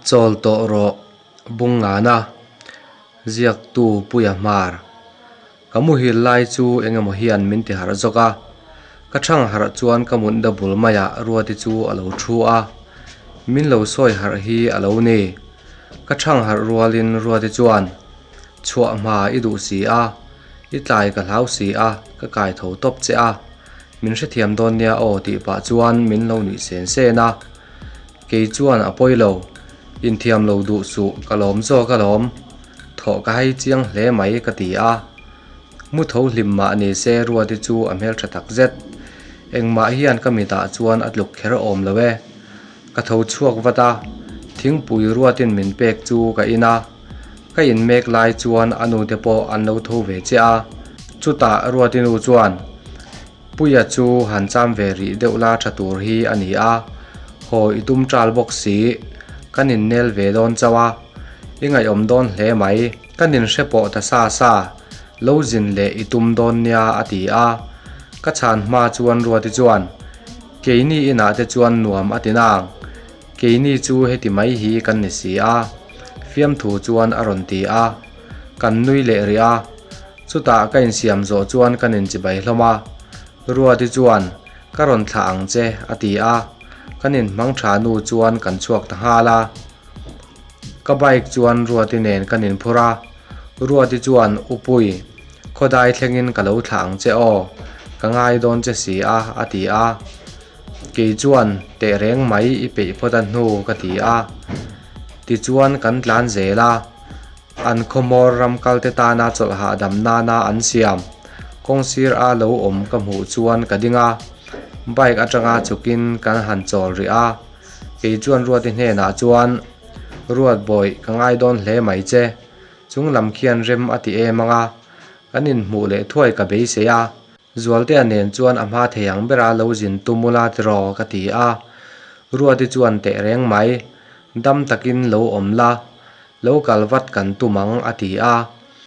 Chawl tawh rawh Bungngana, ziaktu Puia Hmar. Ka muhil lai chu eng emaw hian min ti harh zawk a, ka thang harh chuan ka mutna bul maiah Ruati chu a lo thu a, min lo sawi harh hi a lo ni. Ka thang harh rualin Ruati chuan, Chhuah hma i duh si a, i tlai ka hlau si a, ka kai tho tawp che a, min hrethiam dawn nia aw tih pah chuan min lo nuih sen sen a. Kei chuan a pawi lo, inthiam lo duh suh ka lawm zawk alawm, thawh ka hai chiang hle mai ka ti a. Mu tho hlim mah ni se Ruati chu a hmeltha tak zet. Engmah hian ka mitah chuan a tluk kher awm lo e. Ka tho chhuak vat a, thingpui Ruatin min pek chu ka in a. Ka in mek lai chuan a nute pawh an lo tho ve chiah a. Chutah Ruati nu chuan. Puia chu han cham ve rih deuh la tha tur hi a ni a, haw i tum tal bawk si, kan innel ve dawn chauh a, i ngaihawm dawn hle mai, kan inhre pawh ta sa sa, lo zin leh i tum dawn nia a ti a, ka chhan hma chuan Ruati chuan, Keini inah te chuan nuam a ti nang, keini chu heti mai hi kan ni si a, fiamthu chuan a rawn ti a, kan nui leh rih a. Chutah ka insiam zawh chuan ka ninchibai hlawm a, Ruati chuan, Ka rawn thlah ang che, a ti a, kan inhmang tha nu chuan kan chhuak ta nghal a. Ka bike chuan Ruati nen kan inphur a, Ruati chuan, U Pui, khawdai thlengin ka lo thlah ang che aw, ka ngai dawn che si a, a ti a. Kei chuan, Teh reng mai i peih phawt a hnu, ka ti a. Tichuan kan tlan zel a. An khawhmawr ram kalte tana chawlh hahdam nana an siam. Kawng sir a lo awm ka hmuh chuan ka ding a, bike atanga chukin kan han chawl rih a. Kei chuan Ruati hnenah chuan, Ruat bawih, ka ngai dawn hle mai che. Chung lam khian rem a ti em ang a, kan inhmuh leh thuai ka beisei a. Zualtea nen chuan a hma thei ang bera lo zin tum ula tiraw ka ti a, Ruati chuan teh reng mai, dam takin lo awm la, lo kal vat kan tum ang a ti a.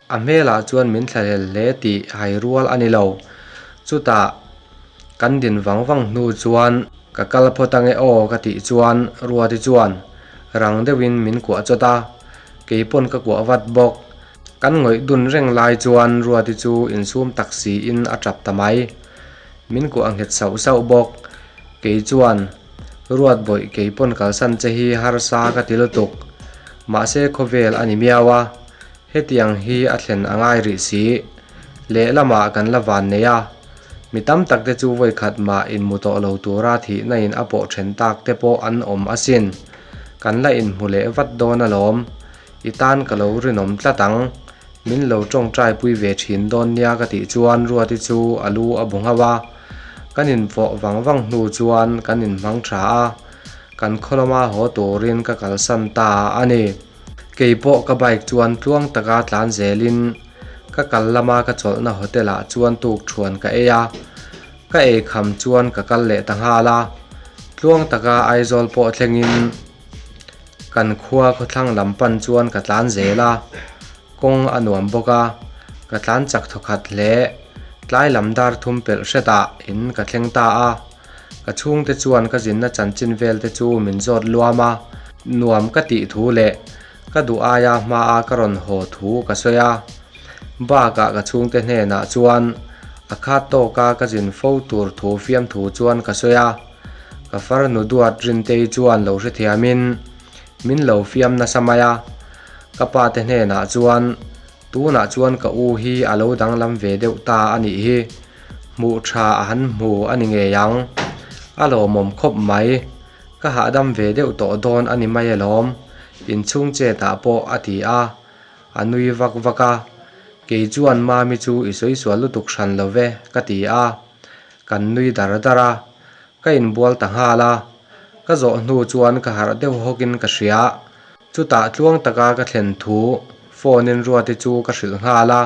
A hmelah chuan min thlahlel hle tih hai rual a ni lo. Chutah kan din vang vang hnu chuan ka kal phawt ange aw ka tih chuan Ruati chuan rang deuhin min kuah chawt a, keipawn ka kuah vat bawk. Kan ngawih dun reng lai chuan Ruati chu insum tak siin a tap ta mai. Min kuah nghet sauh sauh bawk. Kei chuan, Ruat bawih kei pawn kalsan che hi harsa ka ti lutuk. Mahse khawvel a ni miau a, hetiang hi a thlen a ngai rih si. Lehlamah kan la van nei a, mi tam tak te chu vawikhat mah inhmu tawh lo tura thihna in a pawh then tak te pawh an awm asin. Kan la inhmu leh vat dawn alawm. I tan ka lo rinawm tlat ang, min lo tawngtai pui ve thin dawn nia ka tih chuan Ruati chu a lu a bu nghauh a, kan invawh vang vang hnu chuan kan inhmang tha a, kan khaw lama haw turin ka kalsan ta a ni. Keipawh ka bike chuan tluang taka tlan zelin ka kal lama ka chawlhna hotel ah chuan tuk thuan ka ei a, ka ei kham chuan ka kal leh ta nghal a, tluang taka Aizawl pawh thlengin Kan khua khawthlang lam pan chuan ka tlan zel a, kawng a nuam bawk a, ka tlan chak thawkhat hle. Tlai lam dar thum pelh hretah in ka thleng ta a, ka chhungte chuan ka zinna chanchin vel te chu min zawt luam a, nuam ka tih thu leh ka duh aia hmaa ka rawn haw thu ka sawi a. Bakah ka chhungte hnenah chuan a khat tawka ka zin fo tur thu fiamthu chuan ka sawi a. Ka farnu duat Rintei chuan lo hrethiamin min lo fiam nasa mai a, ka pa te hnenah chuan tunah chuan ka u hi a lo danglam ve deuh ta a nih hi, hmuh tha a han hmu a ni ngei ang, a lawmawm khawp mai, ka hahdam ve deuh tawh dawn a ni mai alawm, inchhung chetah pawh a ti a. A nui vak vak a, kei chuan Mami chu i sawi sual lutuk hran lo ve ka ti a. Kan nui dar dar a, ka inbual ta nghal a, ka zawh hnu chuan ka harh deuh hawkin ka hria. Chutah tluang taka ka thlen thu phone in Ruati chu ka hrilh nghal a,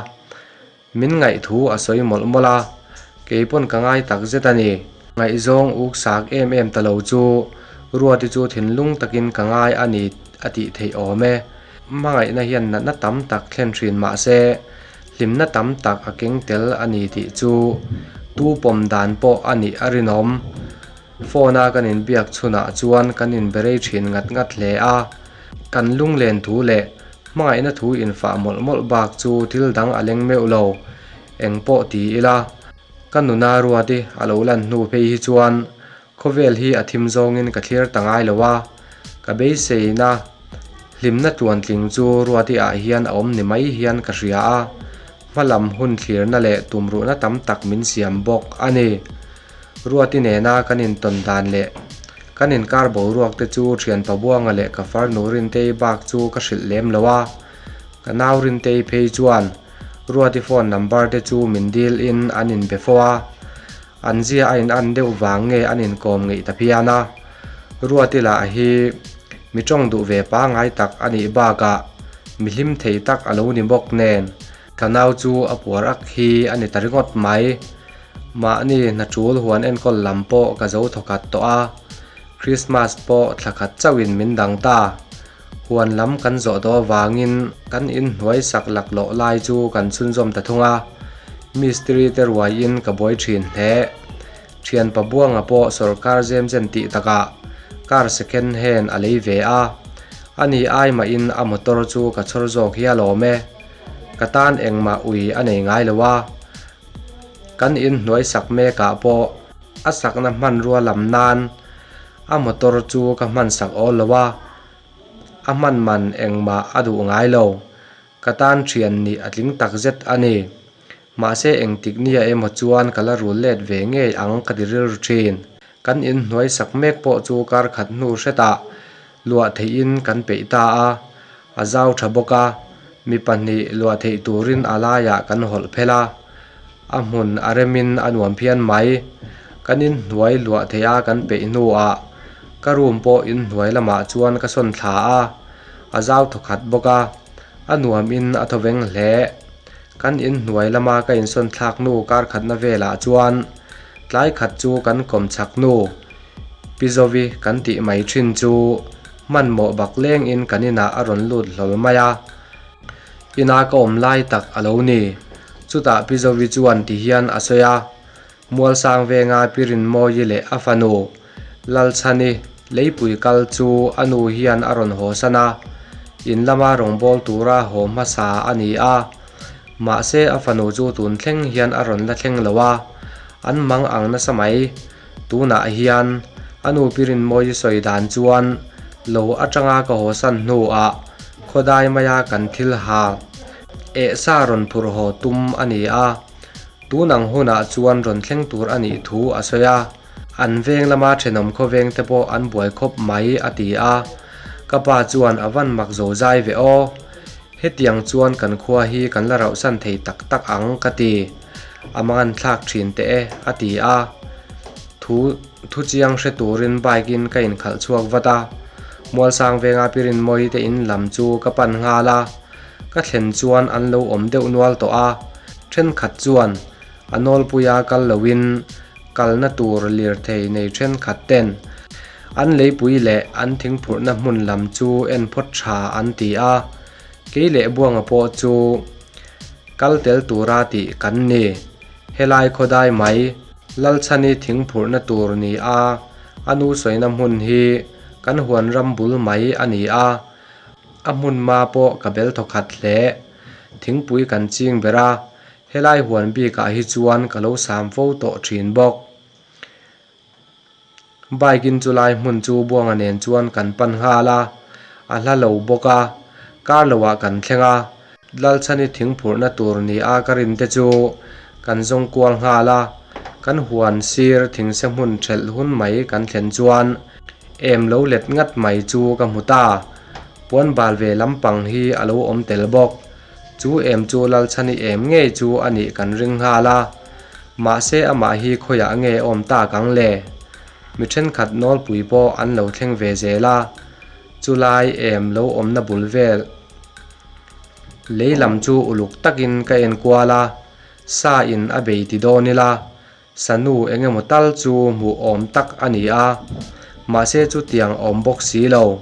min ngaih thu a sawi mawlh mawlh a, kei pawn ka ngai tak zet a ni. Ngaihzawng uk sak em em ta lo chu Ruati chu thinlung takin ka ngai a ni a tih theih awm e. Hmangaihna hian natna tam tak thlen thin mah se, hlimna tam tak a keng tel a ni tih chu tu pawm dan pawh a nih a rinawm. Phone a kan inbiak chhunah chuan kan inberei thin ngat ngat hle a. Kan lunglen thu leh hmangaihna thu infah mawlh mawlh bak chu thil dang a leng meuh lo. Eng pawh ti ila, ka nuna Ruati a lo lan hnu phei hi chuan khawvel hi a thim zawngin ka thlir ta ngai lo a, ka beiseina hlimna tluantling chu Ruati ah hian a awm ni mai hian ka hria a, hmalam hun thlirna leh tumruhna tam tak min siam bawk a ni. Ruati nena kan intawn dan leh kan inkar boruak te chu thianpa Buanga leh ka farnu Rintei bak chu ka hrilh lem lo a, ka nau Rintei phei chuan Ruati phone number te chu min dil in an inbe fo a, an zia a in an deuh vang nge an inkawm ngeih ta phian a. Ruati lah hi mi tawng duh ve pangngai tak a nih bakah mi hlim thei tak a lo ni bawk nen ka nau chu a puar ak hi a ni ta ringawt mai. Mahni hna tul huan enkawl lam pawh ka zo thawkhat tawh a, Christmas pawh thla khat chauhin min dang ta. Huan lam kan zawh tawh avangin kan inhnuai sak laklawh lai chu kan chhunzawm ta thung a, mistiri te ruaiin ka buai thin hle. Thianpa Buanga pawh sawrkar zem zen tih takah car second hand a lei ve a, ani ai mahin a motor chu ka chhawr zawk hial awm e. Ka tan engmah ui a nei ngai lo a, kan inhnuai sak mekah pawh a sakna hmanrua lam nan a motor chu ka hman sak awl lo a, a hman man engmah a duh ngai lo. Ka tan thian nih a tling tak zet a ni. Mahse engtik nia emaw chuan ka la rul let ve ngei ang ka ti rilru thin. Kan inhnuai sak mek pawh chu kar khat hnu hretah luah theihin kan peih ta a, a zau tha bawk a, mi pahnih luah theih turin a laiah kan hawlh phel a, a hmun a remin a nuam phian mai. Kan inhnuai luah theih a kan peih hnuah ka room pawh inhnuai lamah chuan ka sawn thla a, a zau thawkhat bawk a, a nuamin a thawveng hle. Kan inhnuai lama ka insawn thlak hnu kar khatna velah chuan tlai khat chu kan kawm chhak hnu Pi Zovi kan tih mai thin chu hmanhmawh bak lengin kan inah a rawn lut hlawl mai a, ina ka awm lai tak a lo ni. Chutah Pi Zovi chuan ti hian a sawi a, Mualsang venga Pi Rinmawii leh a fanu Lalchhani leipui kal chu a nu hian a rawn haw san a, in lama rawngbâwl tura haw hmasa a ni a. Mahse a fanu chu tun thleng hian a rawn la thleng lo a, an mang ang nasa mai. Tunah hian a nu Pi Rinmawii sawi dan chuan lo atanga ka haw san hnuah khawdai maia kan thil ha eh sa rawn phurh haw tum a ni a, tun ang hunah chuan rawn thleng tur a nih thu a sawi a. An veng lama thenawm khawveng te pawh an buai khawp mai a ti a, ka pa chuan a van mak zo zai ve aw. Hetiang chuan kan khua hi kan la rauhsan thei tak tak ang ka ti. A mangan thlak thin teh e a ti a. Thu thu chiang hre turin bike in ka inkhalh chhuak vat a. Mualsang venga Pi Rinmawii te in lam chu ka pan nghal a. Ka thlen chuan an lo awm deuh nual tawh a. Thenkhat chuan a nawlpuia kal loin kalna tur lirthei nei thenkhat ten an leipui leh an thingphurhna hmun lam chu en phawt tha an ti a, kei leh Buanga pawh chu kal tel tura tih kan ni. Helai khawdai mai Lalchhani thingphurhna tur ni a, a nu sawina hmun hi kan huan ram bul mai a ni a, a hmun hma pawh ka bel thawkhat hle. Thingpui kan ching ber a, Helai huan bikah hi chuan ka lo sam fo tawh thin bawk. Bike in chulai hmun chu Buanga nen chuan kan pan nghal a, a hla lo bawk a, kar loah kan thleng a, Lalchhani thingphurhna tur ni a ka rin te chu kan zawng kual nghal a, kan huan sir thingse hmun thelh hun mai kan thlen chuan em lo let ngat mai chu ka hmu ta, puan bal ve lampang hi a lo awm tel bawk. Chu em chu Lalchhani em ngei chu a nih kan ring nghal a, mahse amah hi khawiah nge awm tak ang le? Mi thenkhat nawlpui pawh an lo thleng ve zel a, chulai em lo awmna bul vel lei lam chu uluk takin ka en kual a, sa in a bei ti dawn ila, Sanu eng emaw tal chu hmuh awm tak a ni a, mahse chutiang awm bawk si lo.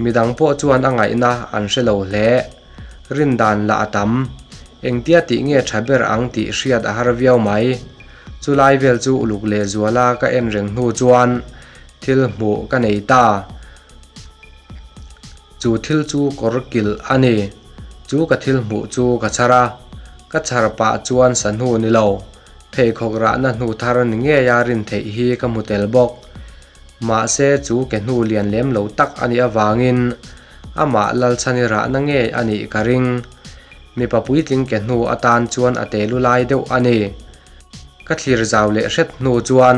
Midang pawh chuan a ngaihna an hre lo hle. Rindan lah a tam. Engtia tih nge tha ber ang tih hriat a har viau mai. Chulai vel chu uluk lehzuala ka en reng hnu chuan thil hmuh ka nei ta. Chu thil chu kawr kilh a ni. Chu ka thil hmuh chu ka chhar a, ka chhar pah chuan sa hnu ni lo, pheikhawk rahna hnu thar ni ngeia rin theih hi ka hmu tel bawk. Mahse chu ke hnu lian lem lo tak a nih avangin amah Lalchhani rahna ngei a nih ka ring. Mipa puitling ke hnu atan chuan a te lu lai deuh a ni. Ka thlir zau leh hret hnu chuan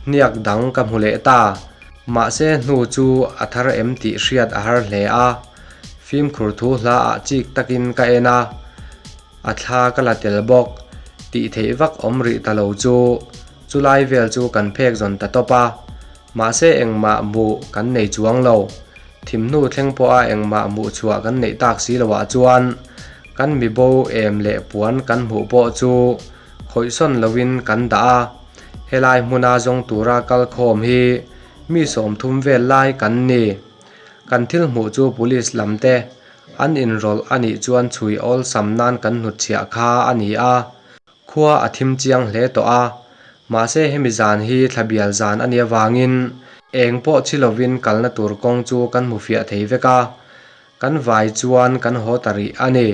hniak dang ka hmu leh ta. Mahse hnu chu a thar em tih hriat a har hle a, fimkhur thu hla ah chik takin ka en a, a thla ka la tel bawk. Tih theih vak awm rih ta lo chu chulai vel chu kan phek zawn ta tawp a, mahse engmah hmuh kan nei chuang lo. Thimhnu thleng pawha engmah hmuh chhuah kan neih tak si loah chuan kan mi bo em leh puan kan hmuh pawh chu khawihsawn loin kan dah a, helai hmuna zawng tura kal khawm hi mi 30 vel lai kan ni. Kan thil hmuh chu police lam te an inrawlh a nih chuan chhui awlsam nan kan hnutchhiah kha a ni a. Khua a thim chiang hle tawh a, mahse hemi zan hi thla bial zan a nih avangin eng pawh chi lovin kalna tur kawng chu kan hmu fiah thei vek a, kan vai chuan kan haw ta rih a ni.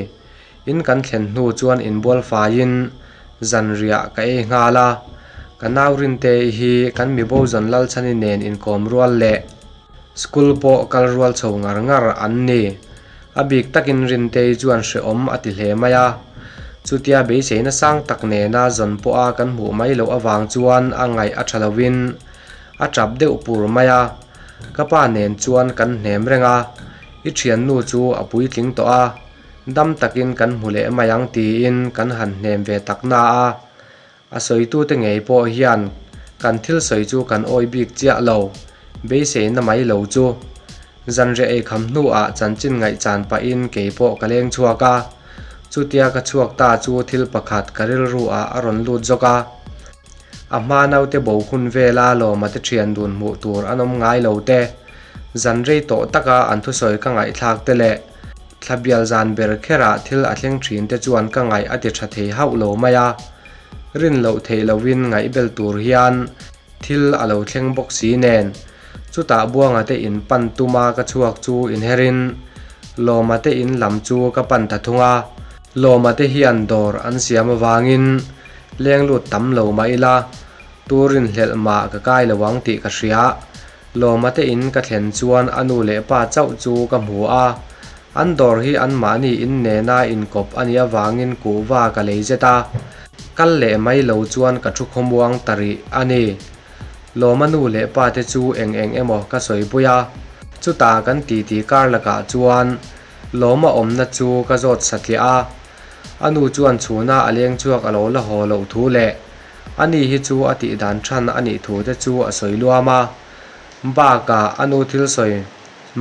In kan thlen hnu chuan inbual faiin zanriah ka ei nghal a, ka nau Rintei hi kan mibo zawn Lalchhani nen inkawm rual leh school pawh kal rual chho ngar ngar an ni. A bik takin Rintei chuan hrehawm a ti hle mai a, chutia beiseina sang tak nena zawn pawha kan hmuh mai loh avang chuan a ngaih a tha lovin a tap deuh pur mai a, ka pa nen chuan kan hnem reng a, i thiannu chu a puitling tawh a, dam takin kan hmu leh mai ang tiin kan han hnem ve tak na a. A sawitute ngei pawh hian kan thil sawi chu kan awi bik chiah lo, beiseina mai lo chu. Zanriah eikham hnuah chanchin ngaihchan pahin kei pawh ka leng chhuak a, chutia ka chhuak ta chu thil pakhat ka rilru ah a rawn lut zawk a. A hma naute bo hun vela lawma te thian dun hmuh tur an awm ngai lo te, zan rei tawh taka an thusawi ka ngaihthlak te leh Thla bial zan ber kherah thil a thleng thin te chuan ka ngaih a ti tha thei hauh lo mai a, rin loh theih lohin ngaihbel tur hian thil a lo thleng bawk si nen. Chutah Buanga te in pan tuma ka chhuak chu inherin Lawma te in lam chu ka pan ta thung a, Lawma te hian dawr an siam avangin leng lut tam lo mah ila tur rinhlelh mah ka kai lo ang tih ka hria. Lawma te in ka thlen chuan a nu leh pa chauh chu ka hmu a, an dawr hi anmahni in nena inkawp a nih avangin kuhva ka lei zet a, kal leh mai lo chuan ka thu khawmuang ta rih a ni. Lawma nu leh pa te chu eng eng emaw ka sawipui a, chutah kan titi kar lakah chuan Lawma awmna chu ka zawt satliah a, a nu chuan chhuna a leng chhuak a lo la haw loh thu leh Ani hi chu a tih dan than a nih thu te chu a sawi luam a, bakah a nu thil sawi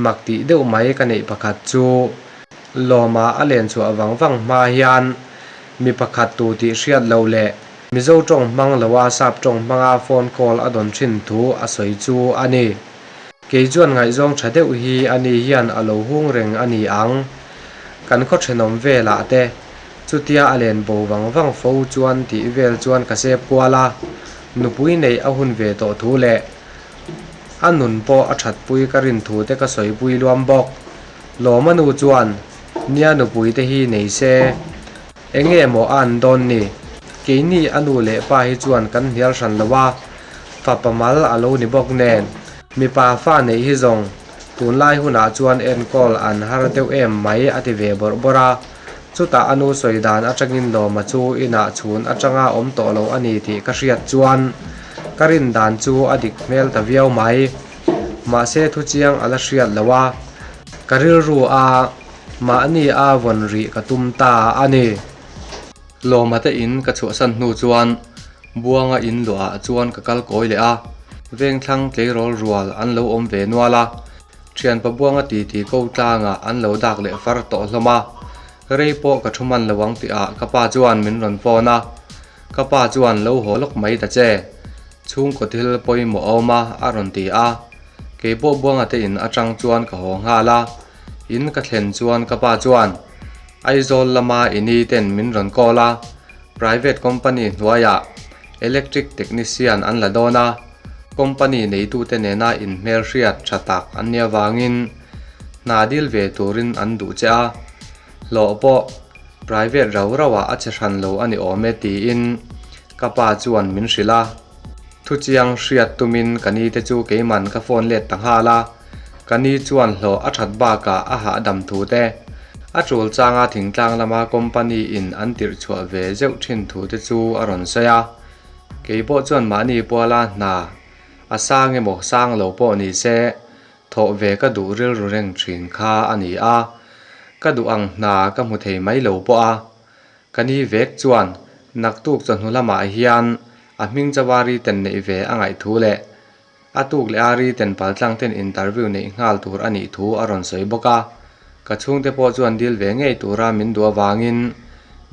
mak tih deuh mai ka neih pakhat chu Lawma a len chhuah vang vang hma hian mi pakhat tu tih hriat loh leh Mizo tawng hmang loa sap tawng hmanga phone call a dawn thin thu a sawi chu a ni. Kei chuan ngaihzawng tha deuh hi ani hian a lo hung reng a ni ang. Kan khaw thenawm velah te chutia a len bo vang vang fo chuan tih vel chuan ka sep kual a, nupui neih a hun ve tawh thu leh a nun pawh a thatpui ka rin thu te ka sawipui luam bawk. Lawma nu chuan nia nupui te hi nei se Enge maw a an dawn ni? Keini a nu leh pa hi chuan kan hnial hran lo a, fapa mal a lo ni bawk nen. Mipa fa neih hi zawng tunlai hunah chuan enkawl an har deuh em mai a ti ve bawrh bawrh a. Chutah a nu sawi dan atangin Lawma chu inah chhun atanga awm tawh lo a ni tih ka hriat chuan ka rin dan chu a dik hmel ta viau mai. Mahse thuchiang a la hriat lo a, ka rilru a. Mahni a vawn rih ka tum ta a ni. Lawma te in ka chhuahsan hnu chuan Buanga in luahah chuan ka kal kawi leh a, vengthlang tleirawl rual an lo awm ve nual a, thianpa Buanga titi ko tlangah an lo dak leh far tawh hlawm a, rei pawh ka thu hman lo ang tihah ka pa chuan min rawn phone a, ka pa chuan lo haw lawk mai ta che, chhungkaw thil pawimawh a awm a a rawn ti a, keipawh Buanga te in atang chuan ka haw nghal a. In ka thlen chuan ka pa chuan Aizawl lama i ni ten min rawn call a, private company hnuaiah electric technician an la dawn a, company neitute nena inhmelhriat tha tak an nih avangin Hna dil ve turin an duh che a, hlawh pawh private rau rauah a che hran lo a ni awm e tiin ka pa chuan min hrilh a. Thuchiang hriat tumin ka ni te chu keiman ka phone let ta nghal a, ka ni chuan hlawh a that bakah a hahdam thu te, a tul changa thingtlang lama company in an tirh chhuah ve zeuh thin thu te chu a rawn sawi a. Kei pawh chuan mahni puala hna a sang emaw sang lo pawh ni se Thawh ve ka duh rilru reng thin kha a ni a, ka duh ang hna ka hmu thei mai lo pawh a. Ka ni vek chuan naktuk chawhnu lamah hian a hming chawa written neih ve a ngaih thu leh a tuk leh a written paltlang ten interview neih nghal tur a nih thu a rawn sawi bawk a. Ka chhungte pawh chuan dil ve ngei tura min duh avangin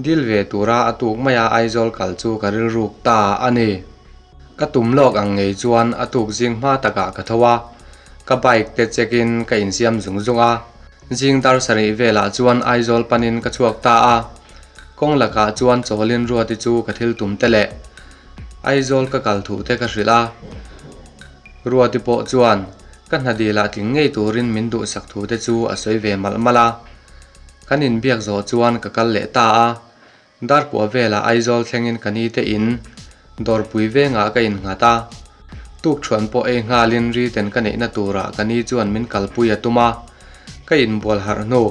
dil ve tura a tuk maia Aizawl kal chu ka rilruk ta a ni. Ka tum lawk ang ngei chuan a tuk zing hma takah ka tho a, ka bike te check in ka insiam zung zung a. Zing dar sarih velah chuan Aizawl panin ka chhuak ta a, kawng lakah chuan chawlin Ruati chu ka thil tum te leh Aizawl ka kal thuh te ka hrilh a. Ruati pawh chuan ka hna dilah tling ngei turin min duhsak thu te chu a sawi ve malh malh a. Kan inbiak zawh chuan ka kal leh ta a. Darkua velah Aizawl thlengin ka ni te in dawrpui vengah ka innghat a, tukṭhuan pawh ei nghalin written ka neihna turah ka ni chuan min kalpui a tum a, ka inbual harh hnu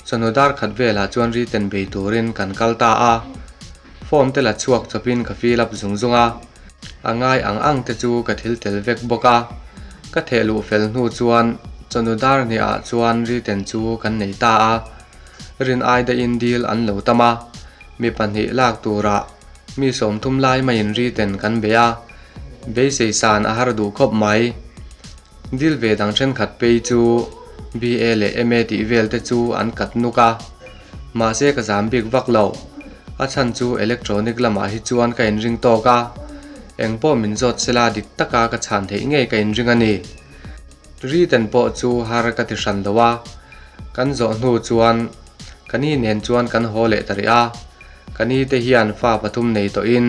chawhnu dar khat velah chuan written bei turin kan kal ta a, form te la chhuak chawpin ka fill up zung zung a, a ngai ang ang te chu ka thil tel vek bawk a, ka theh luh fel hnu chuan chawhnu dar hniah chuan written chu kan nei ta a. Rin ai daihin dil an lo tam a, mi pahnih lak turah mi 30 lai maiin written kan bei a, beisei san a har duh khawp mai. Dil ve dang thenkhat phei chu BA leh MA tih vel te chu an kat nuk a, mahse ka zam bik vak lo. A chhan chu electronic lamah hi chuan ka inring tawk a, engpawh min zawt sela dik taka ka chhan theih ngei ka inring a ni. Written pawh chu har ka ti hran lo a, kan zawh hnu chuan ka ni nen chuan kan haw leh ta rih a, ka ni te hian fa pathum nei tawhin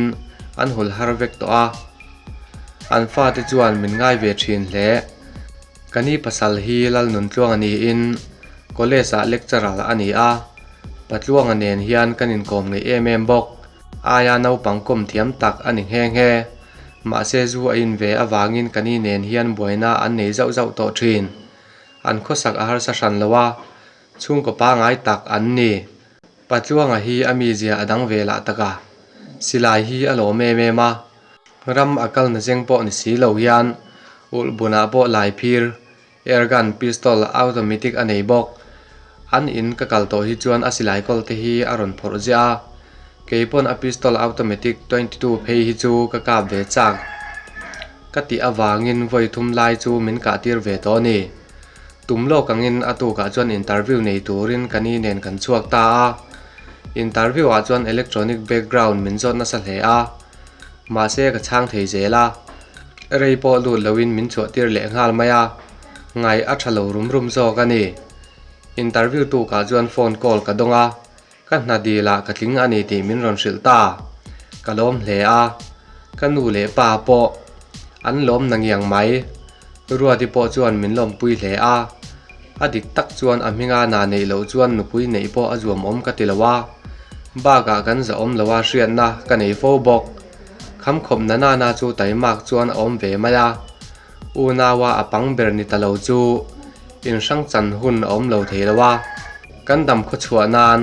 an hul har vek tawh a, an fa te chuan min ngai ve thin hle. Ka ni pasal hi Lalnuntluanga niin college ah lecturer a ni a, Patluanga nen hian kan inkawm ngeih em em bawk. Aia naupang kawm thiam tak a ni nghe nghe. Mahse zu a in ve avangin ka ni nen hian buaina an nei zauh zauh tawh thin. An khawsak a harsa hran lo a, chhungkaw pangai tak an ni. Patluanga hi a mizia a dang ve lah tak a, silai hi a lawm em em a. Ram a kalna zeng pawh ni si lo hian ulh bunah pawh lai phir Airgun, pistol, automatic a nei bawk. An in ka kal tawh hi chuan a silai kawl te hi a rawn phawrh ziah a, kei pawn a pistol automatic 22 phei hi chu ka kap ve chak ka tih avangin vawi thum lai chu min kah tir ve tawh a ni. Tum lawk angin a tukah chuan interview nei turin ka ni nen kan chhuak ta a, interview ah chuan electronic background min zawt nasa hle a, mahse ka chhang thei zel a. Rei pawh lut loin min chhuah tir leh nghal mai a, ngaih a tha lo rum rum zawk a ni. Interview tukah chuan phone call ka dawng a, ka hna dilah ka tling a ni tih min rawn hrilh ta. Ka lawm hle a, ka nu leh pa pawh an lawm na ngiang mai. Ruati pawh chuan min lawmpui hle a, a dik tak chuan a hminga na neih loh chuan nupui neih pawh a zuamawm ka ti lo a, bakah kan zahawm lo a hriatna ka nei fo bawk. Khamkhawp na nana chu taimak chuan a awm ve mai a, unaua a pang ber ni ta lo chu inhrang chan hun a awm lo thei lo a, kan dam khaw chhuah nan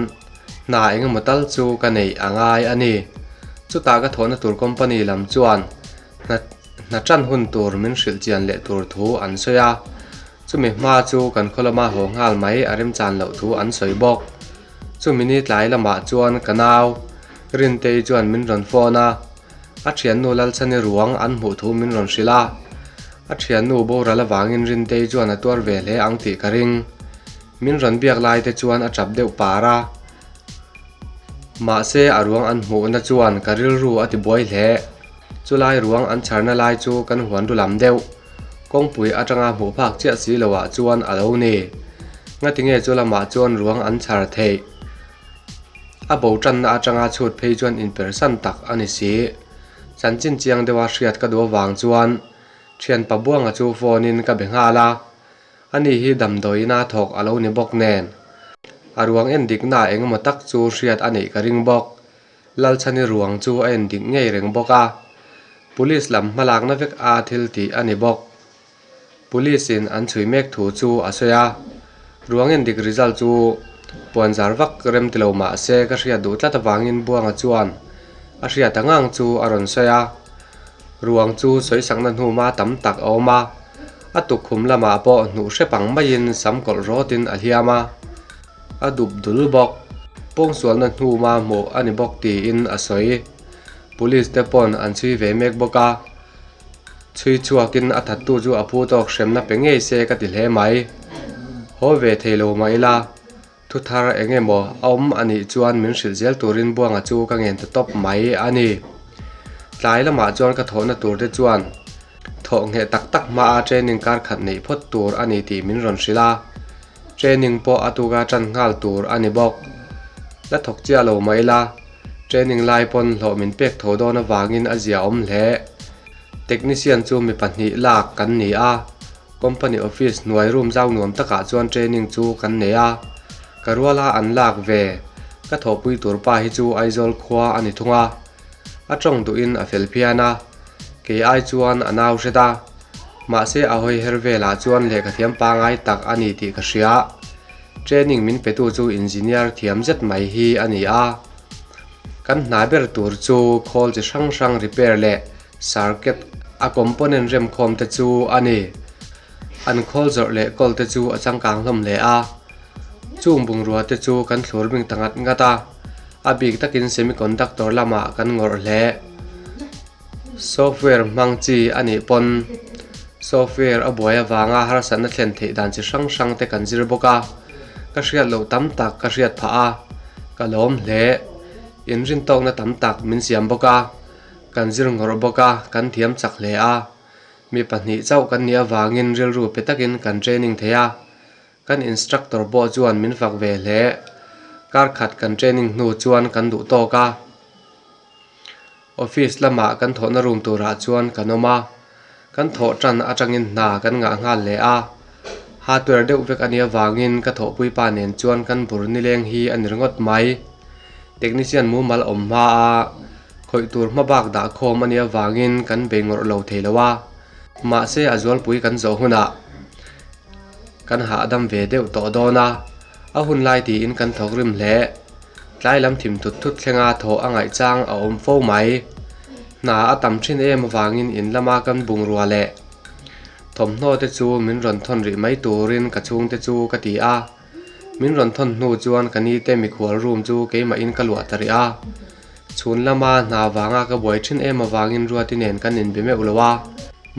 hna engemaw tal chu ka neih a ngai a ni. Chutah ka thawhna tur company lam chuan hna hna tan hun tur min hrilh chian leh tur thu an sawi a, chumi hma chu kan khaw lama haw nghal mai a remchan loh thu an sawi bawk. Chumi ni tlai lamah chuan ka nau Rintei chuan min rawn phone a, a thiannu Lalchhani ruang an hmuh thu min rawn hrilh a. A thiannu boral avangin Rintei chuan a tuar ve hle ang tih ka ring. Min rawn biak lai te chuan a tap deuh par a. Mahse a ruang an hmuhna chuan ka rilru a ti buai hle. Chulai ruang an chharna lai chu kan huan ru lam deuh. Kawngpui atanga hmuh phak chiah si loah chuan a lo ni. Ngatinge chu lamah chuan ruang an chhar theih? A bo tanna atanga chhut phei chuan inpersan tak a ni si. Chanchin chiang deuha hriat ka duh avang chuan thianpa Buanga chu phone in ka be nghal a. Ani hi damdawiina thawk a lo ni bawk nen. A ruang en diknaah eng emaw tak chu hriat a neih ka ring bawk. Lalchhani ruang chu a en dik ngei reng bawk a. Police lam hmalakna vek a thil tih a ni bawk. Police in an chhui mek thu chu a sawi a. Ruang en dik result chu puan zar vak rem ti lo mah se ka hriat duh tlat avangin Buanga chuan a hriat ang ang chu a rawn sawi a. Ruang chu sawisakna hnuma tam tak a awm a. A tukkhum lamah pawh hnuh hrep ang maiin sam kawlh rawtin a hliam a. A dup dul bawk. Pawngsualna hnuma hmuh a ni bawk tiin a sawi. Police te pawn an chhui ve mek bawk a. Chhui chhuakin a thattu chu a phu tawk hremna pe ngei se ka ti hle mai. Haw ve thei lo mah ila, thu thar eng emaw a awm a nih chuan min hrilh zel turin Buanga chu ka ngen ta tawp mai a ni. Tlai lamah chuan ka thawhna tur te chuan thawh ngheh tak tak hmaa training kar khat neih phawt tur a ni tih min rawn hrilh a. Training pawh a tuka tan nghal tur a ni bawk. La thawk chiah lo mah ila, training lai pawn hlawh min pek tho dawn avangin a zia awm hle. Technician chu mi pahnih lak kan ni a, company office hnuai room zau nuam takah chuan training chu kan nei a. Ka ruala an lak ve, ka thawhpui tur pa hi chu Aizawl khua a ni thung a. A tawng duhin a fel phian a, kei ai chuan a nau hret a. Mahse a hawi her velah chuan lehkha thiam pangai tak a ni tih ka hria. Training min petu chu engineer thiam zet mai hi a ni a. Kan hna ber tur chu khawl chi hrang hrang repair leh circuit a component remkhawm te chu a ni. An khawl zawrh leh kawl te chu a changkang hlawm hle a. Chung bungrua te chu kan thlur bing ta ngat ngat a. A bik takin semiconductor lamah kan ngawrh hle. Software hmang chi a nih pawn software a buai avanga harsatna thlen theih dan chi hrang hrang te kan zir bawk a, ka hriat loh tam tak ka hriat phah a, ka lawm hle. Inrintawkna tam tak min siam bawk a, kan zir ngawrh bawk a, kan thiam chak hle a. Mi pahnih chauh kan nih avangin rilru pe takin kan training thei a, Kan instructor pawh chuan min fak ve hle. Kar khat kan training hnu chuan kan duh tawk a. Office lamah kan thawhna room turah chuan kan awm a. Kan thawh tan atangin hna kan ngah nghal hle a. Hardware deuh vek a nih avangin ka thawhpui pa nen chuan kan bur nileng hi a ni ringawt mai. Technician mumal awm hma a khawih tur hma bak dah khawm a nih avangin kan bei ngawrh lo thei lo a. Mahse a zualpui kan zawh hunah Kan hahdam ve deuh tawh dawn a, a hun lai tiin kan thawk rim hle. Tlai lam thim thut thut thlenga thawh a ngaih chang a awm fo mai. Hna a tam thin em avangin in lama kan bungrua leh thawmhnaw te chu min rawn thawn rih mai turin ka chhungte chu ka ti a. Min rawn thawn hnu chuan ka ni te mikhual room chu keimahin ka luah ta rih a. Chhun lama hna vanga ka buai thin em avangin Ruati nen kan inbe meuh lo a.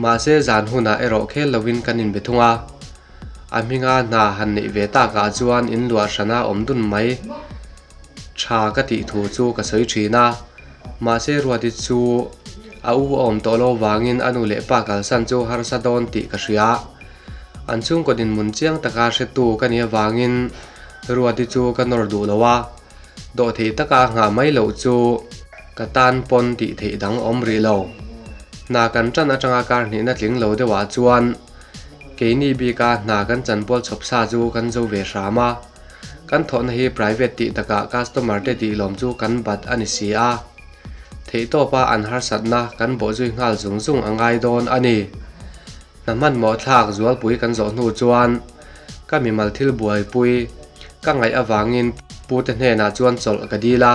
Mahse zan hunah erawh khel lovin kan inbe thung a. A hminga hna han neih ve takah chuan in luah hrana awm dun mai tha ka tih thu chu ka sawi thin a. Mahse Ruati chu a u a awm tawh lo vangin a nu leh pa kalsan chu harsa dawn tih ka hria. An chhungkaw dinhmun chiang taka hretu ka nih avangin Ruati chu ka nawr duh lo a. Dawhtheih taka nghah mai loh chu ka tan pawn tih theih dang awm rih lo. Hna kan tan atanga kar hnihna tling lo deuhah chuan keini bika hna kan chanpual chhawp sa chu kan zo ve hram a. Kan thawhna hi private tih takah customer te tih lawm chu kan bat a ni si a. Theihtawpa an harsatna kan bawhzui nghal zung zung a ngai dawn a ni. Hna hmanhmawh thlak zualpui kan zawh hnu chuan ka mimal thil buaipui ka ngaih avangin pute hnenah chuan chawlh ka dil a,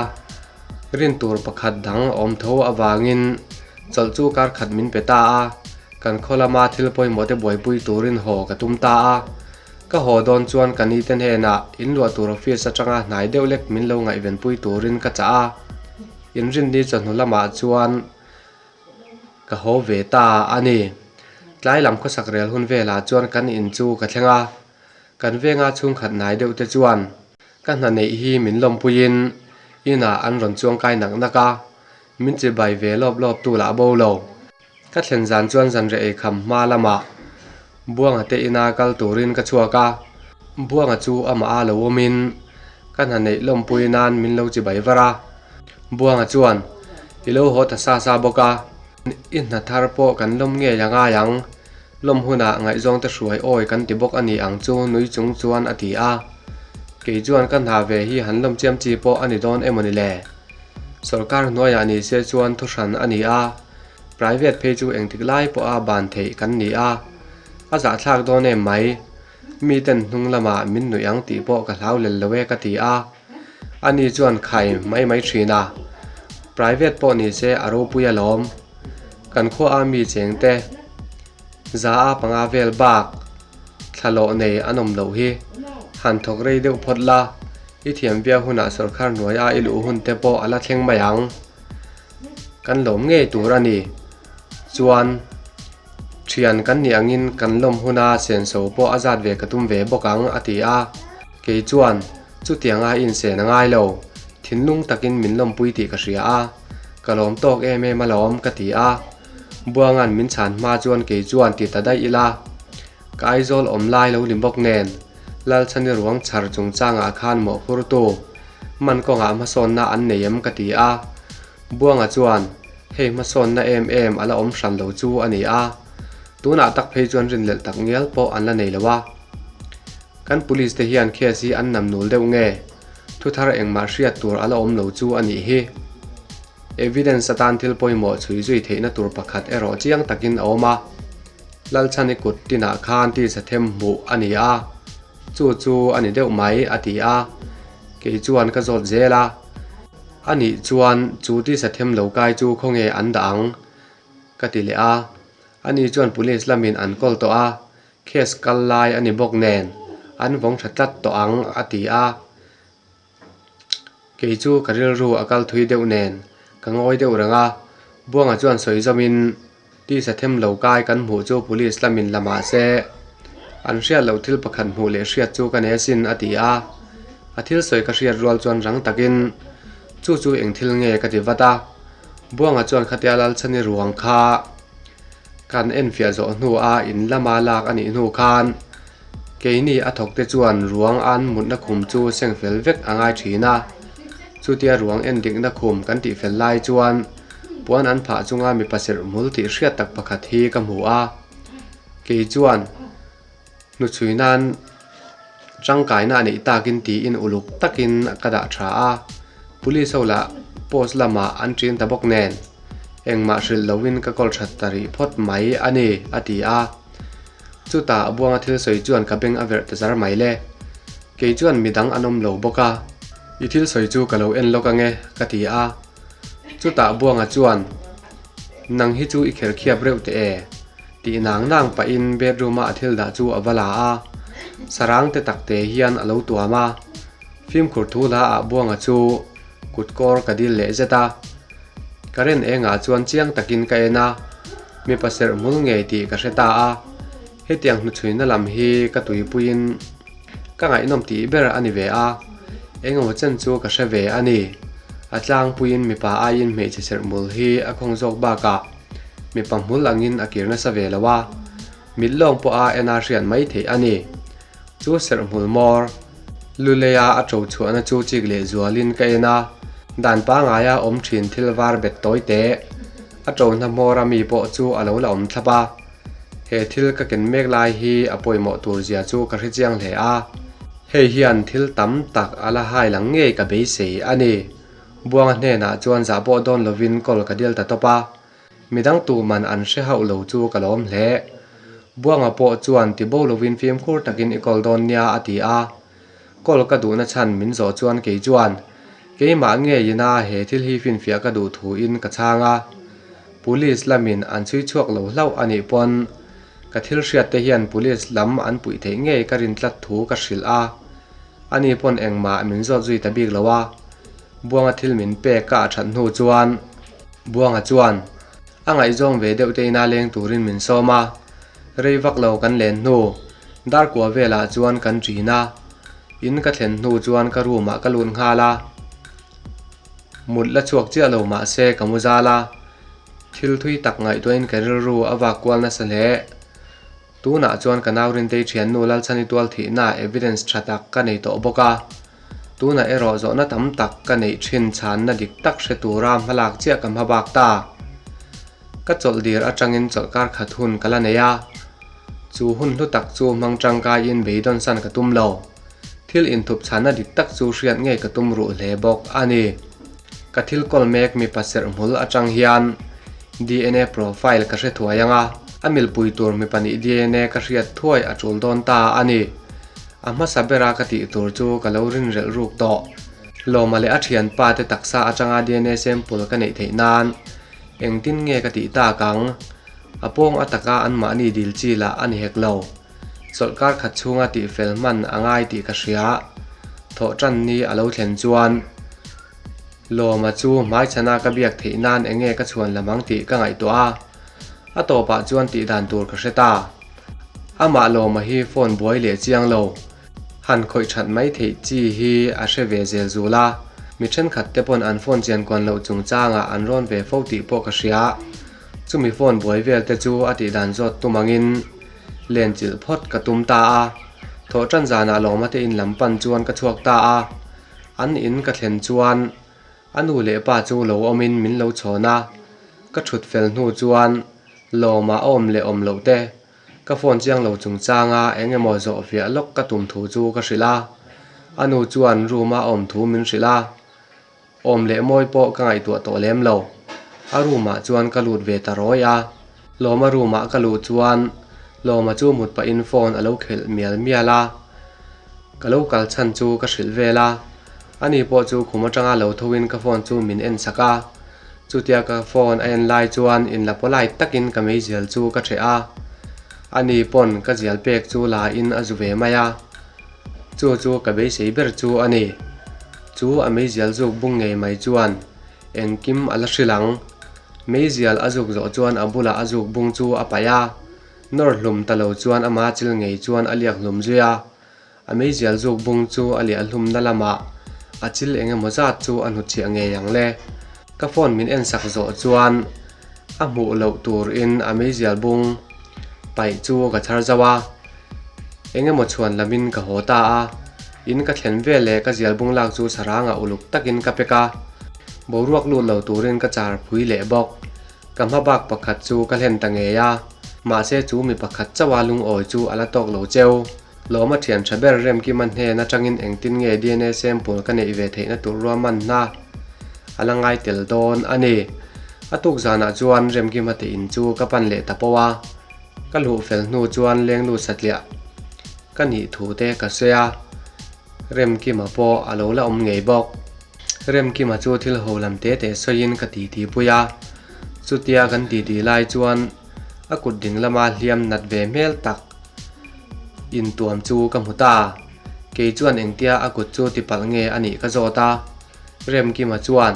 rin tur pakhat dang a awm tho avangin chawlh chu kar khat min pe ta a, kan khaw lama thil pawimawh te buaipui turin haw ka tum ta a. Ka haw dawn chuan ka nite hnenah inluah tur office atanga hnai deuh lek min lo ngaihvenpui turin ka chah a, inrinni chawhnu lamah chuan Ka haw ve ta a ni. Tlai lam khawsak rel hun velah chuan kan in chu ka thleng a, kan venga chhungkhat hnai deuh te chuan ka hna neih hi min lawmpuiin inah an rawn chuangkai nak nak a, min chibai ve lawp lawp tu lah bo lo. Ka thlen zan chuan zanriah eikham hma lamah Buanga te ina kal turin ka chhuak a, Buanga chu amah a lo awmin ka hna neih lawmpui nan min lo chibai var a. Buanga chuan, I lo haw ta sa sa bawk a, i hna thar pawh kan lawm ngei a ngai ang. Lawm hunah ngaihzawngte hruai awi kan ti bawk a ni ang chu nui chung chuan a ti a. Kei chuan ka hna ve hi han lawm chiam chi pawh a ni dawn emaw ni le? Sorkar hnuaiah ni se chuan thuhran a ni a, private phei chu engtik lai pawha ban theih kan ni a. A zahthlak dawn em mai. Miten hnung lamah min nuih ang tih pawh ka hlau lel lo e ka ti a. Ani chuan khai mai mai thin a. Private pawh ni se a ropui alawm. Kan khua a mi cheng te za a panga vel bak thla lawh nei an awm loh hi. Han thawk rei deuh phawt la, i thiam viau hunah sawrkar hnuai a i luh hun te pawh a la thleng mai ang. Kan lawm ngei tur a ni. Chuan. Thian kan nih angin kan lawm huna senso pawh a zat ve ka tum ve bawk ang, a ti a. Kei chuan, Chutiang a insen a ngai lo. Thinlung takin min lawmpui tih ka hria a. Ka lawm tawk em em alawm, ka ti a. Buanga'n min chhan hma chuan kei chuan ti ta daih ila. Ka Aizawl awm lai lo ni bawk nen, Lalchhani ruang chhar chungchangah khan mawhphurtu man kawngah hmasawnna an nei em ka ti a. Buanga chuan, Hei hmasawnna em em a la awm hran lo chu a ni a, tunah tak phei chuan rinhlelh tak ngial pawh an la nei lo a. Kan police te hian case hi an nam nul deuh nge? Thuthar engmah hriat tur a la awm lo chu a nih hi. Evidence atan thil pawimawh chhui zui theihna tur pakhat erawh chiang takin a awm a. Lalchhani kut tinah khan tisa them hmuh a ni a, chu chu a ni deuh mai a ti a. Kei chuan ka zawt zel a. A nih chuan chu tisa them lo kai chu khawnge an dah ang? Ka ti leh a. Ani chuan police lamin an kawl tawh a, case kal lai a ni bawk nen an vawng tha tlat tawh ang a ti a. Kei chu ka rilru a kal thui deuh nen ka ngawi deuh reng a, Buanga chuan sawi zawmin tisa them lo kai kan hmuh chu police lamin la mah se an hriat loh thil pakhat hmuh leh hriat chu ka nei asin a ti a. A thil sawi ka hriat rual chuan rang takin chu chu eng thil nge ka ti vat a. Buanga chuan khatia Lalchhani ruang kha kan enfiah zawh hnua in lama lak a nih hnu khan keini a thawk te chuan ruang an mutna khum chu seng fel vek a ngai thin a. Chutia ruang en dikna khum kan tih fel lai chuan puan an phah chunga mipa serh hmul tih hriat tak pakhat hi ka hmu a. Kei chuan hnuchhui nan tangkaina a neih takin tiin uluk takin ka dah tha a. Police ho lah post lamah an ṭin ta bawk nen engmah hrilh loin ka kawl that ta rih phawt mai a ni, a ti a. Chutah Buanga thil sawi chuan ka beng a verh ta zar mai le. Kei chuan midang an awm lo bawk a. I thil sawi chu ka lo en lawk ange, ka ti a. Chutah Buanga chuan, Nang hi chu i kher khiap reuh teh e, tih nang nang pahin bedroom-a a thil dah chu a va la a. Sarang te tak te hian a lo tuam a. Fimkhur thu hla ah Buanga chu kut kawr ka dil leh zet a. Current engah chuan chiang takin ka en a, mipa serh hmul ngei tih ka hre ta a. Hetiang hnuchhuina lam hi ka tuipuiin ka ngaihnawm tih ber a ni ve a, engemaw chen chu ka hre ve a ni. A tlangpuiin mipa aiin hmeichhe serh hmul hi a khawng zawk bakah mipa hmul angin a kir nasa ve lo a, mit lawng pawha en a hriat mai theih a ni. Chu serh hmul mawr Luleia a ṭo chhuahna chu chik leh zualin ka en a, dan pangaia awm ṭhin thil var bet tawi teh. A ṭo hna hmawra mi pawh chu a lo la awm thlap a. He thil ka ken mek lai hi a pawimawh tur zia chu ka hrechiang hle a. Hei hian thil tam tak a la hai lang ngei ka beisei a ni. Buanga hnenah chuan zah pawh dawn lovin kawl ka dil ta tawp a. Midang tuman an hre hauh lo chu ka lawm hle. Buanga pawh chuan ti bo lovin fimkhur takin i kawl dawn nia a ti a. Kawl ka duhna chhan min zawh chuan kei chuan keimah ngeiin a he thil hi finfiah ka duh thuin ka chhang a. Police lamin an chhui chhuak lo hlauh a nih pawn ka thil hriat te hian police lam an puih theih ngei ka rin tlat thu ka hrilh a. Ani pawn engmah min zawt zui ta bik lo a. Buanga thil min pek ka a that hnu chuan Buanga chuan a ngaihzawng ve deuh te ina leng turin min sawm a, rei vak lo kan len hnu darkua velah chuan kan ṭin a, in ka thlen hnu chuan ka room ah ka lut nghal a, mut la chhuak chiah lo mah se ka mu zal a, thil thui tak ngaihtuahin ka rilru a vak kual nasa hle. Tunah chuan ka nau Rintei thiannu Lalchhani tual thihna evidence tha tak ka nei tawh bawk a. Tunah erawh zawhna tam tak ka neih thin chhanna dik tak hre tura hmalak chiah ka hma bak ta. Ka chawlh dir atangin chawlhkar khat hun ka la nei a. Chu hun hlu tak chu hmang tangkaiin beidawn san ka tum lo. Thil inthup chhanna dik tak chu hriat ngei ka tum ruh hle bawk a ni. Ka thil kawl mek mipa serh hmul atang hian dna profile ka hre thuai ang a, a milpui tur mipa nih dna ka hriat thuai a tul dawn ta a ni. A hmasa bera ka tih tur chu ka lo rinrelh ruk tawh. Lawma leh a thianpa te taksa atanga dna sample ka neih theih nan engtin nge ka tih tak ang? A pawng a taka anmahni dil chi lah a ni hek lo. Chawlhkar khat chhunga tihfel hman a ngai tih ka hria. Thawhtan ni a lo thlen chuan Lawma chu hmaichhana ka biak theih nan enge ka chhuan lam ang tih ka ngaihtuah a. A tawpah chuan tih dan tur ka hre ta. Amah Lawma hi phone buai leh chiang lo. Han khawih that mai theih chi hi a hre ve zel zul a. Mi thenkhat te pawn an phone chian kuan loh chungchangah an rawn ve fo tih pawh ka hria. Chumi phone buai vel te chu a tih dan zawt tum angin len chilh phawt ka tum ta a. Thawhtan zanah Lawma te in lam pan chuan ka chhuak ta a. An in ka thlen chuan a nu leh pa chu lo awmin min lo chhawn a. Ka thut fel hnu chuan Lawma a awm leh awm loh te ka phone chiang lo chungchanga eng emaw zawh fiah lawk ka tum thu chu ka hrilh a. A nu chuan room a awm thu min hrilh a. Awm leh mawi pawh ka ngaihtuah tawh lem lo. A room ah chuan ka lut ve ta rawi a. Lawma room ah ka luh chuan Lawma chu mut pahin phone a lo khelh mial mial a. Ka lo kal chhan chu ka hrilh vel a. Ani pawh chu khum atanga lo tho in ka phone chu min en sak a. Chutia ka phone a en lai chuan inla polite takin ka meizial chu ka ṭheh a. Ani pawn ka zial pek chu la in a zu ve mai a. Chu chu ka beisei ber chu a ni. Chu a meizial zuk bung ngei mai chuan engkim a la hrilh ang. Meizial a zuk zawh chuan a bulah a zuk bung chu a paih a, nawr hlum ta lo chuan ama chil ngei chuan a liak hlum zui a. A meizial zuk bung chu a liah hlumna lamah a chil eng emaw zat chu a hnutchhiah ngei ang le. Ka phone min en sak zawh chuan a hmuh loh turin a meizial bung paih chu ka chhar zauh a. Eng emaw chhuan lamin ka haw ta a, in ka thlen vel leh ka zial bung lak chu sarangah uluk takin ka pek a, boruak lut lo turin ka char phui leh bawk. Ka hma bak pakhat chu ka hlen ta ngei a, mahse chu mi pakhat chauha lungawi chu a la tawk lo cheu. Lawma thian tha ber Remkima hnen atangin engtin nge dna sample ka neih ve theihna tur ruahmanna a la ngai tel dawn a ni. A tuk zanah chuan Remkima te in chu ka pan leh ta pawh a. Ka luh fel hnu chuan lengnu satliah ka nih thu te ka sawi a, Remkima pawh a lo la awm ngei bawk. Remkima chu thil ho lam te te sawiin ka titi pui a, chutia kan titi lai chuan a kut ding lama hliam nat ve hmel tak intuam chu ka hmu ta. Kei chuan engtia a kut chu tipalh nge a nih ka zawt a, Remkima chuan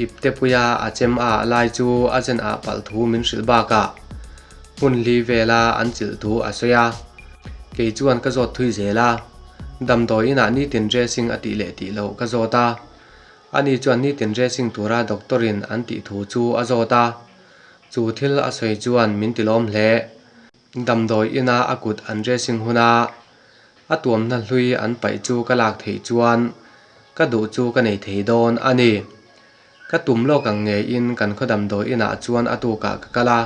Iptepuia a chem a lai chu a zen ah palh thu min hrilh bakah hmun hli vela an chilh thu a sawi a. Kei chuan ka zawt thui zel a, damdawi inah nitin dressing a tih leh tih loh ka zawt a. Ani chuan nitin dressing tura doctor in an tih thu chu a zawt a. Chu thil a sawi chuan min ti lawm hle. Damdawi ina a kut an dressing huna a tuamna hlui an paih chu ka lak theih chuan ka duh chu ka nei thei dawn a ni. Ka tum lawk ang ngeiin kan khaw damdawi inah chuan a tukah ka kal a.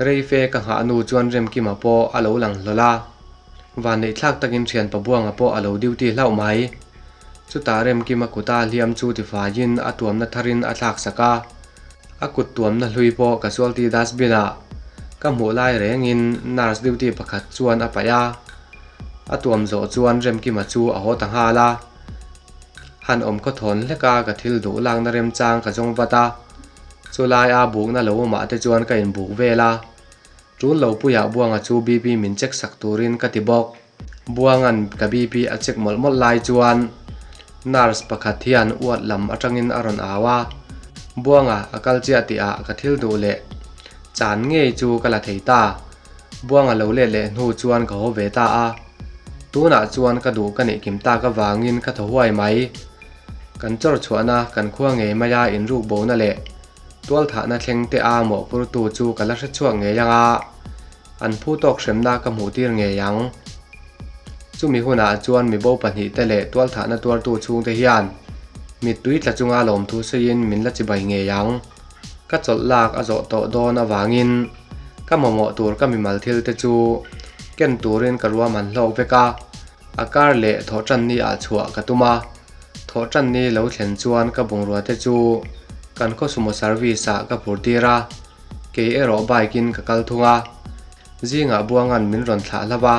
Reife ka nghah nu chuan Remkima pawh a lo lang hlawl a. Vanneihthlak takin thianpa Buanga pawh a lo duty hlauh mai. Chutah Remkima kuta hliam chu tifaiin a tuamna tharin a thlak sak a. A kut tuamna hlui pawh casualty dustbin ah ka hmuh lai rengin nurse duty pakhat chuan a paih a. A tuam zawh chuan Remkima chu a haw ta nghal a. Han awm khawthawn hlek a ka thil duh lakna remchang ka zawng vat a. Chulai a bukna lo awmah te chuan ka inbuk vel a. Tul lo puiah Buanga chu BP min check sak turin ka ti bawk. Buanga'n ka BP a check mawlh mawlh lai chuan nurse pakhat hian uat lam atangin a rawn au a, Buanga a kal chiah tihah ka thil duh leh chan ngei chu ka la thei ta. Buanga lo let leh hnu chuan ka haw ve ta a, tunah chuan ka duh ka neih kim tak avangin ka thaw huai mai. Kan chawr chhuahna kan khua ngei maia inruk bona leh tualthahna thleng te a mawhphurtu chu ka la hre chhuak ngei ang a. An phu tawk hremna ka hmuh tir ngei ang. Chumi hunah chuan mibo pahnihte leh tualthahna tuartu chhungte hian mittui tla chunga lawmthu sawiin min la chibai ngei ang. Ka chawlh lak a zawh tawh dawn avangin Ka mamawh tur ka mimal thil te chu ken turin ka ruahman hlawk vek a, a kar leh thawhtanni ah chhuah ka tum a. Thawhtanni lo thlen chuan ka bungrua te chu kan khaw sumo service ah ka phur tir a, kei erawh bike in ka kal thung a. Zingah Buanga'n min rawn thlah hlauh a,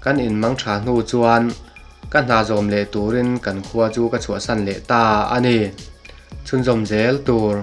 kan inmang tha hnu chuan ka hna zawm leh turin kan khua chu ka chhuahsan leh ta a ni. Chhunzawm zel tur.